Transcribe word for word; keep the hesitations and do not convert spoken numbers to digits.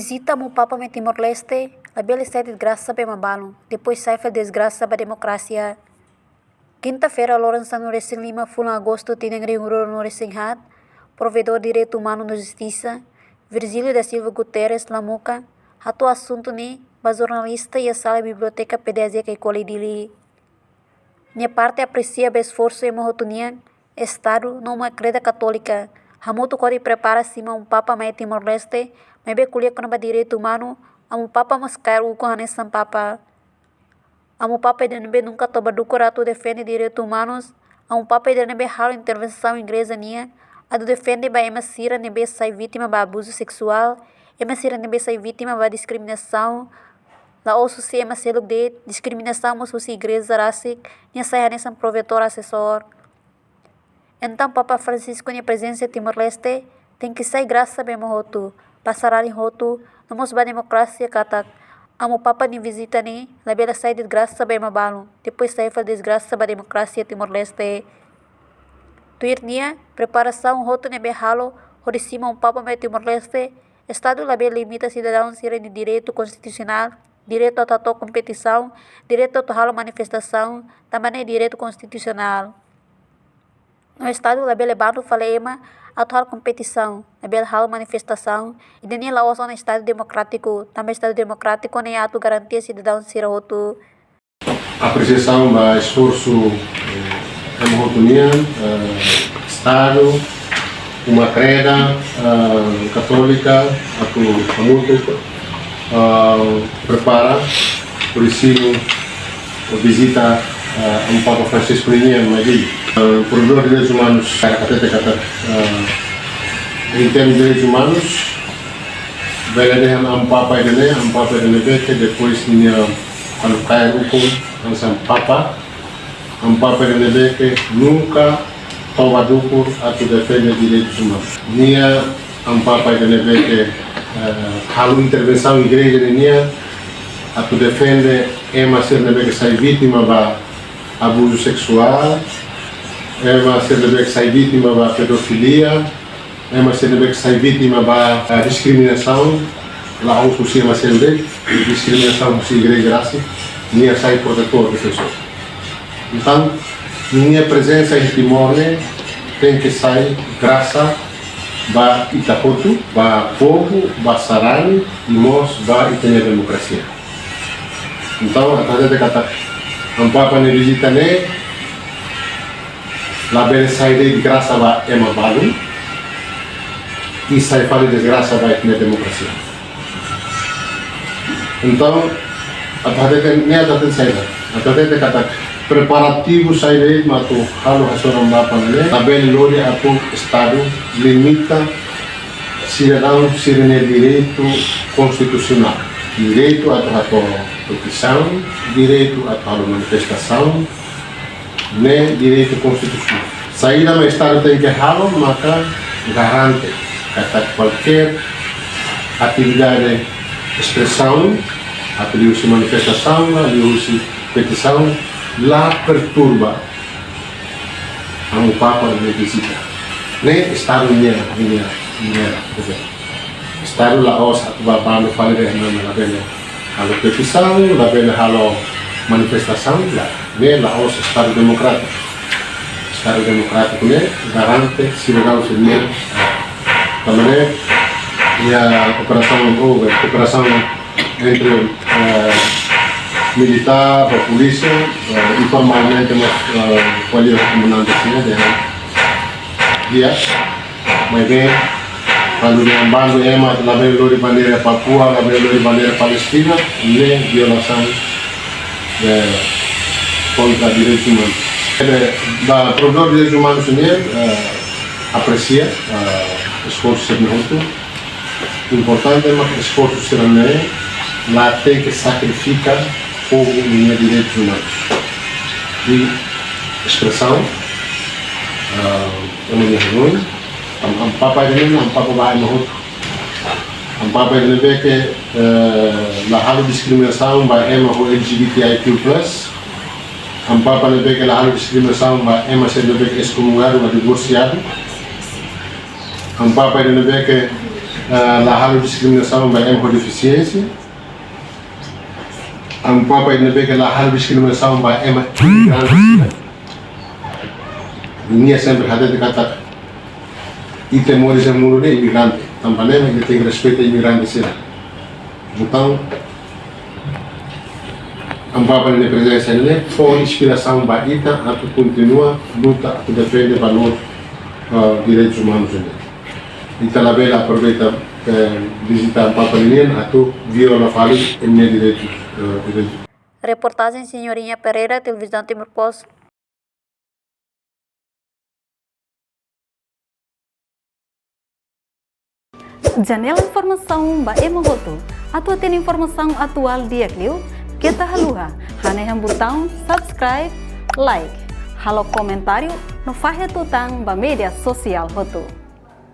Vizita Amu Papa mai Timor-Leste labele sai desgrasa ba ema balun, depois sai fali desgrasa ba demokrasia. Kinta-feira, loron sanulu-resin-lima fulan Agostu tinan rihun rua ruanulu-resin-haat, Provedór Direitu Umanu no Justisa, Virgílio da Silva Guterres Lamuka, hato'o asuntu ne'e ba jornalista iha sala biblioteka P D A J Caicoli, Dili. Nia parte apresia ba esforsu ema hotu nian, Estadu no Uma Kreda Katólika hamutuk hodi prepara simu Amu Papa mai Timor-Leste, maibé ko'alia kona-ba direitu umanu, Amu Papa mós kaer ukun hanesan Papa. Amu Papa ida ne'ebé nunka toba dukur atu defende direitu umanus, Amu Papa ida ne'ebé halo intervensaun igreja nian atu defende ba ema sira ne'ebé sai vítima ba abuzu seksuál, ema sira ne'ebé sai vítima ba diskriminasaun, la'ós husi ema seluk de'it, diskriminasaun mós husi igreja rasik, nia sai hanesan provedór asesór. Entaun, Papa Francisco nia prezensa iha Timor-Leste tenke sai grasa ba ema hotu, ba sarani hotu, no mós ba demokrasia katak Amu Papa nia vizita ne'e labele sai desgrasa ba ema balun, depois sai fali desgrasa ba demokrasia Timor-Leste. Tuir nia, preparasaun hotu ne'ebé halo hodi simu Amu Papa mai Timor-Leste, Estadu labele limita sidadaun sira-nia direitu konstitusionál, direitu atu hato'o kompetisaun, direitu atu halo manifestasaun, tanba ne'e direitu konstitusionál. No Estadu labele bandu fali ema atu halo kompetisaun, labele halo manifestasaun, ida-ne'e la'ós ona Estadu demokrátiku, tanba Estadu demokrátiku ne'e atu garantia sidadaun sira hotu. Apresiasaun ba esforsu, eh, ema hotu nian, eh, Estadu, Uma Kreda, eh, Katólika, atu hamutuk, eh, prepara, hodi simu vizita, eh, Amu Papa Francisco nian mai Dili. Eh, Provedór Direitus Umanus, hakarak hatete katak, eh, em termos de direitos humanos, bele dehan Amu Papa ida-ne'e, Amu Papa ida ne'ebé ke depois nia halo kaer ukun hanesan Papa, Amu Papa ida ne'ebé ke nunka toba dukur atu defende direitus umanus. Nia Amu Papa ida ne'ebé ke, eh, halo intervensaun igreja nian atu defende ema sira ne'ebé ke sai vítima ba abuzu seksuál, ema sira ne'ebé ke sai vítima ba pedofilia, ema sira ne'ebé ke sai vítima ba, eh, diskriminasaun, la'ós husi ema seluk de'it, diskriminasaun husi igreja rasik, nia sai protetór, defensór. Entaun, nia prezensa iha Timor ne'e tenke sai grasa ba ita hotu, ba povu, ba sarani, i mós ba ita-nia demokrasia. Entaun, atu hatete katak Amu Papa nia vizita ne'e labele sai desgrasa ba ema balun, i sai fali desgrasa ba ita-nia demokrasia. Entaun, atu hatete, ne'e atu hatete saida? Atu hatete katak preparativu saida mak atu halo hasoran Amu Papa ne'e, labele lori atu Estadu limita sidadaun sira-nia direitu konstitusionál. Direitu atu hato'o petisaun, direitu atu halo manifestasaun, ne'e direitu konstitusionál. Saida mak Estadu tenke halo, maka garante katak kualkér atividade espresaun, atu liuhusi manifestasaun, liuhusi petisaun, la perturba Amu Papa nia vizita. Ne'e Estadu nia, nia, nia, Estadu la'ós atu ba bandu fali dehan labele halo petisaun, labele halo manifestasaun, lae. Ne'e la'ós Estadu demokrátiku. Estadu demokrátiku ne'e garante sidadaun sira-nia, tanba ne'e, iha operasaun, oh, operasaun entre, eh, militár ho polísia, eh, informalmente mós, eh, ko'alia ho komandante sira dehan di'ak, maibé kuandu dehan bandu ema labele lori bandeira Papua, labele lori bandeira Palestina, ne'e violasaun kontra direitus umanus. Ne'ebé, ba Provedór Direitus Umanus nian, eh, apresia, eh, esforsu sira-ne'e hotu. Importante mak esforsu sira-ne'e la tenke sakrifika povu nia direitus umanus. I espresaun, ah, ema nia hanoin, Am-, Amu Papa ida-ne'e, Amu Papa ba ema hotu. Amu Papa ida ne'ebé ke, eh, la halo diskriminasaun ba ema ho L G B T I Q plus. Amu Papa ne'ebé ke la halo diskriminasaun ba ema sira ne'ebé ke eskomunhadu ka divorsiadu. Amu Papa ida ne'ebé ke Ah, la halo diskriminasaun ba ema ho defisiénsia. Amu-Papa ne'ebé ke la halo diskriminasaun ba ema imigrante sira. Nia sempre hatete katak ita moris iha mundu ne'e imigrante. Tanba ne'e ita tenke respeita imigrante sira. Entaun, Amu-Papa nia prezensa ne'e fó inspirasaun ba ita atu kontinua luta atu defende valór, ah, direitus umanus ne'e. Ita labele aproveita, eh, vizita Amu-Papa nian atu viola fali ema nia direitus, eh, direitus. Reportajen Senhorinha Pereira, Televizaun Timor Post. Janela informasaun ba ema hotu. Atu hatene informasaun atuál di'ak liu, keta haluha hanehan butaun subscribe, like, halo komentáriu no fahe tutan ba média sosiál hotu.